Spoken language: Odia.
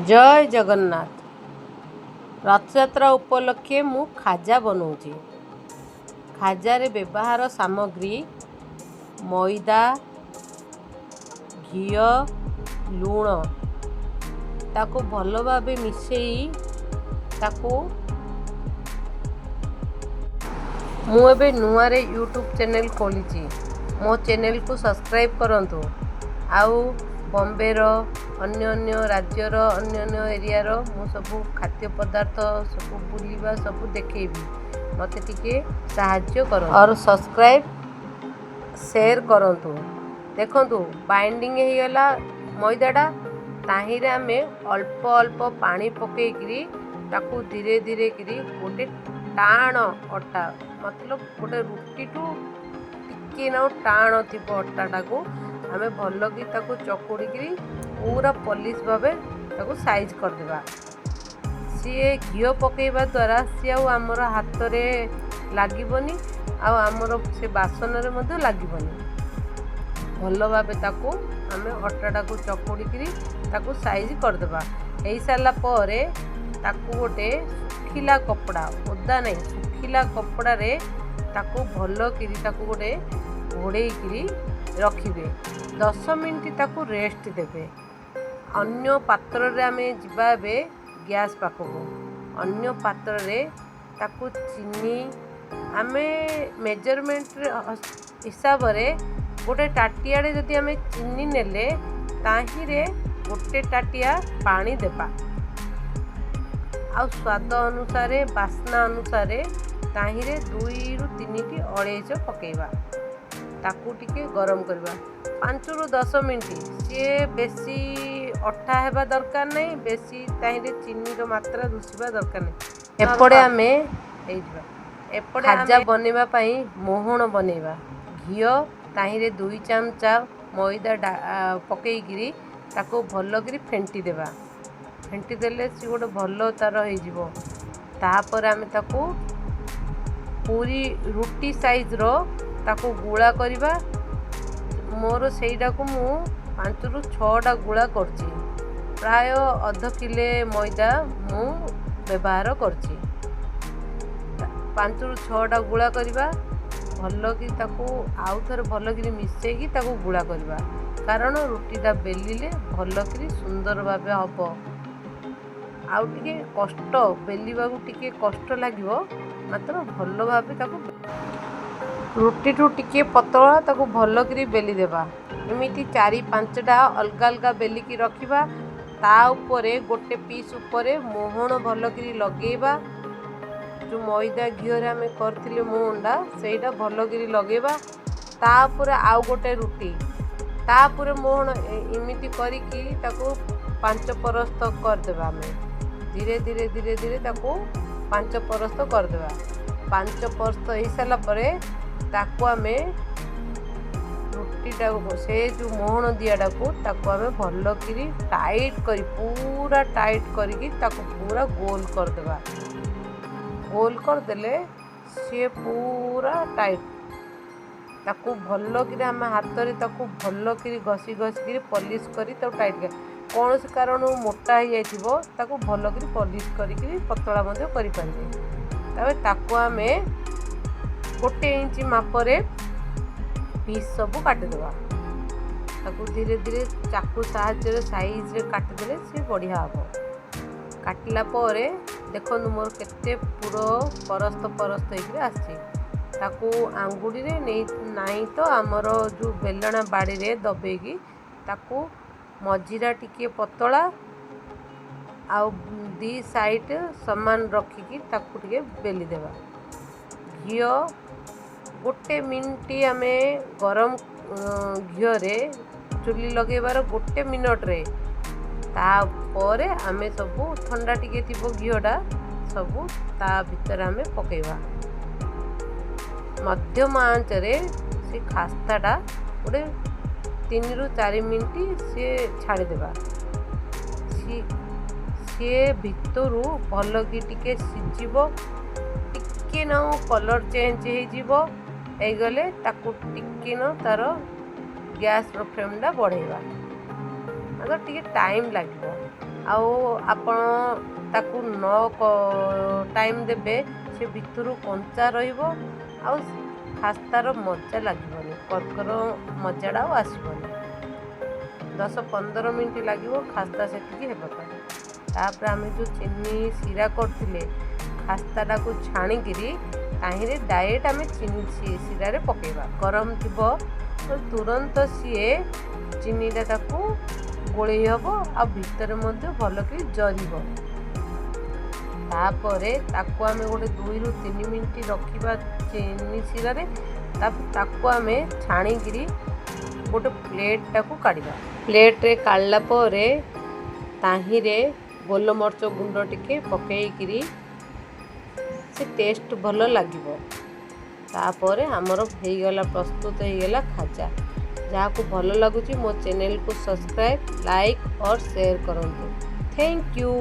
ଜୟ ଜଗନ୍ନାଥ। ରଥଯାତ୍ରା ଉପଲକ୍ଷେ ମୁଁ ଖାଜା ବନାଉଛି। ଖାଜାରେ ବ୍ୟବହାର ସାମଗ୍ରୀ ମଇଦା, ଘିଅ, ଲୁଣ। ତାକୁ ଭଲ ଭାବେ ମିଶାଇ ତାକୁ ମୁଁ ଏବେ ନୂଆରେ ୟୁଟ୍ୟୁବ୍ ଚ୍ୟାନେଲ୍ ଖୋଲିଛି। ମୋ ଚ୍ୟାନେଲ୍କୁ ସବସ୍କ୍ରାଇବ୍ କରନ୍ତୁ ଆଉ ବମ୍ବେର, ଅନ୍ୟ ଅନ୍ୟ ରାଜ୍ୟର, ଅନ୍ୟ ଅନ୍ୟ ଏରିଆର ମୁଁ ସବୁ ଖାଦ୍ୟ ପଦାର୍ଥ, ସବୁ ବୁଲିବା, ସବୁ ଦେଖେଇବି। ମୋତେ ଟିକେ ସାହାଯ୍ୟ କରନ୍ତୁ ଅର୍ ସବସ୍କ୍ରାଇବ୍, ସେୟାର କରନ୍ତୁ। ଦେଖନ୍ତୁ, ବାଇଣ୍ଡିଂ ହେଇଗଲା ମଇଦାଟା। ତାହିଁରେ ଆମେ ଅଳ୍ପ ଅଳ୍ପ ପାଣି ପକେଇକିରି ତାକୁ ଧୀରେ ଧୀରେ କିରି ଗୋଟେ ଟାଣ ଅଟା, ମତଲବ ଗୋଟେ ରୁଟିଠୁ ଟିକିଏ ନାକୁ ଟାଣ ଥିବ ଅଟାଟାକୁ ଆମେ ଭଲକି ତାକୁ ଚକୁଡ଼ିକିରି ପୁରା ପଲିସ୍ ଭାବେ ତାକୁ ସାଇଜ୍ କରିଦେବା। ସିଏ ଘିଅ ପକାଇବା ଦ୍ୱାରା ସିଏ ଆଉ ଆମର ହାତରେ ଲାଗିବନି ଆଉ ଆମର ସେ ବାସନରେ ମଧ୍ୟ ଲାଗିବନି। ଭଲ ଭାବେ ତାକୁ ଆମେ ଅଟାଟାକୁ ଚକୁଡ଼ିକିରି ତାକୁ ସାଇଜ୍ କରିଦେବା। ହେଇସାରିଲା ପରେ ତାକୁ ଗୋଟେ ଶୁଖିଲା କପଡ଼ା, ଓଦା ନାହିଁ, ଶୁଖିଲା କପଡ଼ାରେ ତାକୁ ଭଲକିରି ତାକୁ ଗୋଟେ ଘୋଡ଼େଇକିରି ରଖିବେ। 10 ମିନିଟ୍ ତାକୁ ରେଷ୍ଟ ଦେବେ। ଅନ୍ୟ ପାତ୍ରରେ ଆମେ ଯିବା ଏବେ ଗ୍ୟାସ୍ ପାଖକୁ। ଅନ୍ୟ ପାତ୍ରରେ ତାକୁ ଚିନି ଆମେ ମେଜରମେଣ୍ଟରେ ହିସାବରେ ଗୋଟେ ତାଟିଆରେ ଯଦି ଆମେ ଚିନି ନେଲେ, ତାହିଁରେ ଗୋଟେ ତାଟିଆ ପାଣି ଦେବା ଆଉ ସ୍ୱାଦ ଅନୁସାରେ, ବାସ୍ନା ଅନୁସାରେ ତାହିଁରେ ଦୁଇରୁ ତିନିଟି ଅଳେଇଚ ପକାଇବା। ତାକୁ ଟିକେ ଗରମ କରିବା 5ରୁ 10 ମିନିଟ୍। ସିଏ ବେଶୀ ଅଠା ହେବା ଦରକାର ନାହିଁ, ବେଶୀ ତାହିଁରେ ଚିନିର ମାତ୍ରା ଦୁଷିବା ଦରକାର ନାହିଁ। ଏପଟେ ଆମେ ହେଇଯିବା। ଏପଟେ ଖାଜା ବନେଇବା ପାଇଁ ମୋହଣ ବନେଇବା। ଘିଅ, ତାହିଁରେ 2 ଚାମଚା ମଇଦା ପକେଇକିରି ତାକୁ ଭଲକିରି ଫେଣ୍ଟି ଦେବା। ଫେଣ୍ଟି ଦେଲେ ସେ ଗୋଟେ ଭଲ ତାର ହେଇଯିବ। ତାପରେ ଆମେ ତାକୁ ପୁରୀ ରୁଟି ସାଇଜ୍ର ତାକୁ ଗୁଳା କରିବା। ମୋର ସେଇଟାକୁ ମୁଁ ପାଞ୍ଚରୁ ଛଅଟା ଗୁଳା କରୁଛି। ପ୍ରାୟ ଅଧ କିଲେ ମଇଦା ମୁଁ ବ୍ୟବହାର କରୁଛି। ପାଞ୍ଚରୁ ଛଅଟା ଗୁଳା କରିବା, ଭଲକି ତାକୁ ଆଉ ଥରେ ଭଲକିରି ମିଶାଇକି ତାକୁ ଗୁଳା କରିବା, କାରଣ ରୁଟିଟା ବେଲିଲେ ଭଲକିରି ସୁନ୍ଦର ଭାବେ ହେବ। ଆଉ ଟିକେ କଷ୍ଟ, ବେଲିବାକୁ ଟିକେ କଷ୍ଟ ଲାଗିବ, ମାତ୍ର ଭଲ ଭାବେ ତାକୁ ରୁଟିଠୁ ଟିକେ ପତଳା ତାକୁ ଭଲକିରି ବେଲି ଦେବା। ଏମିତି ଚାରି ପାଞ୍ଚଟା ଅଲଗା ଅଲଗା ବେଲିକି ରଖିବା। ତା ଉପରେ ଗୋଟେ ପିସ୍ ଉପରେ ମୋହଣ ଭଲକିରି ଲଗେଇବା। ଯେଉଁ ମଇଦା ଘିଅରେ ଆମେ କରିଥିଲେ ମୋହନଟା, ସେଇଟା ଭଲକିରି ଲଗେଇବା। ତାପରେ ଆଉ ଗୋଟେ ରୁଟି, ତାପରେ ମୋହଣ, ଏମିତି କରିକି ତାକୁ ପାଞ୍ଚ ପରସ୍ତ କରିଦେବା। ଆମେ ଧୀରେ ଧୀରେ ଧୀରେ ଧୀରେ ତାକୁ ପାଞ୍ଚ ପରସ୍ତ କରିଦେବା। ପାଞ୍ଚ ପରସ୍ତ ହେଇସାରିଲା ପରେ ତାକୁ ଆମେ ରୁଟିଟାକୁ, ସେ ଯେଉଁ ମୋହଣ ଦିଆଟାକୁ, ତାକୁ ଆମେ ଭଲକିରି ଟାଇଟ୍ କରି, ପୁରା ଟାଇଟ୍ କରିକି ତାକୁ ପୁରା ଗୋଲ କରିଦେବା। ଗୋଲ କରିଦେଲେ ସିଏ ପୁରା ଟାଇଟ୍। ତାକୁ ଭଲକିରି ଆମେ ହାତରେ ତାକୁ ଭଲକିରି ଘଷି ଘଷିକିରି ପଲିସ୍ କରି ତାକୁ ଟାଇଟ୍, କୌଣସି କାରଣରୁ ମୋଟା ହେଇଯାଇଥିବ, ତାକୁ ଭଲକିରି ପଲିସ୍ କରିକିରି ପତଳା ମଧ୍ୟ କରିପାରିବେ। ତାପରେ ତାକୁ ଆମେ ଗୋଟେ ଇଞ୍ଚ ମାପରେ ପିସ୍ ସବୁ କାଟିଦେବା। ତାକୁ ଧୀରେ ଧୀରେ ଚାକୁ ସାହାଯ୍ୟରେ ସାଇଜ୍ରେ କାଟିଦେଲେ ସିଏ ବଢ଼ିଆ ହେବ। କାଟିଲା ପରେ ଦେଖନ୍ତୁ, ମୋର କେତେ ପୁର ପରସ୍ତ ପରସ୍ତ ହେଇକିରି ଆସିଛି। ତାକୁ ଆଙ୍ଗୁଠିରେ ନେଇ, ନାହିଁ ତ ଆମର ଯେଉଁ ବେଲଣା ବାଡ଼ିରେ ଦବେଇକି ତାକୁ ମଝିଟା ଟିକିଏ ପତଳା ଆଉ ଦୁଇ ସାଇଡ଼୍ ସମାନ ରଖିକି ତାକୁ ଟିକେ ବେଲି ଦେବା। ଘିଅ ଗୋଟେ ମିନିଟ୍ ଆମେ ଗରମ ଘିଅରେ ଚୁଲି ଲଗେଇବାର ଗୋଟେ ମିନିଟ୍ରେ, ତାପରେ ଆମେ ସବୁ ଥଣ୍ଡା ଟିକେ ଥିବ ଘିଅଟା, ସବୁ ତା ଭିତରେ ଆମେ ପକାଇବା। ମଧ୍ୟମ ଆଞ୍ଚରେ ସେ ଖାସ୍ତାଟା ଗୋଟେ 3ରୁ 4 ମିନିଟ୍ ସିଏ ଛାଡ଼ିଦେବା। ସିଏ ଭିତରୁ ଭଲକି ଟିକେ ସିଝିବ, ଟିକେ ନାକୁ କଲର୍ ଚେଞ୍ଜ ହେଇଯିବ। ହେଇଗଲେ ତାକୁ ଟିକେ ନ ତାର ଗ୍ୟାସ୍ର ଫ୍ଲେମ୍ଟା ବଢ଼େଇବା, ମାତ୍ର ଟିକେ ଟାଇମ୍ ଲାଗିବ। ଆଉ ଆପଣ ତାକୁ ନ ଟାଇମ୍ ଦେବେ, ସେ ଭିତରୁ କଞ୍ଚା ରହିବ ଆଉ ଖାସ୍ତାର ମଜା ଲାଗିବନି, କର୍କର ମଜାଟା ଆଉ ଆସିବନି। 10-15 ମିନିଟ୍ ଲାଗିବ ଖାସ୍ତା ସେତିକି ହେବା ପାଇଁ। ତାପରେ ଆମେ ଯେଉଁ ଚିନି ଶିରା କରିଥିଲେ, ଖାସ୍ତାଟାକୁ ଛାଣିକିରି ତାହିଁରେ ଡାଇରେକ୍ଟ ଆମେ ଚିନି ଶିରାରେ ପକାଇବା। ଗରମ ଥିବ ତ ତୁରନ୍ତ ସିଏ ଚିନିଟା ତାକୁ ଗୋଳେଇ ହେବ ଆଉ ଭିତରେ ମଧ୍ୟ ଭଲକି ଜରିବ। ତାପରେ ତାକୁ ଆମେ ଗୋଟେ 2ରୁ 3 ମିନିଟ୍ ରଖିବା ଚିନି ଶିରାରେ। ତାପରେ ତାକୁ ଆମେ ଛାଣିକିରି ଗୋଟେ ପ୍ଲେଟ୍ଟାକୁ କାଢ଼ିବା। ପ୍ଲେଟ୍ରେ କାଢ଼ିଲା ପରେ ତାହିଁରେ ଗୋଲମରିଚ ଗୁଣ୍ଡ ଟିକେ ପକାଇକିରି ସେ ଟେଷ୍ଟ ଭଲ ଲାଗିବ। ତାପରେ ଆମର ହେଇଗଲା, ପ୍ରସ୍ତୁତ ହେଇଗଲା ଖାଜା। ଯାହାକୁ ଭଲ ଲାଗୁଛି, ମୋ ଚ୍ୟାନେଲକୁ ସବସ୍କ୍ରାଇବ୍, ଲାଇକ୍ ଅର୍ ସେୟାର କରନ୍ତୁ। Thank you.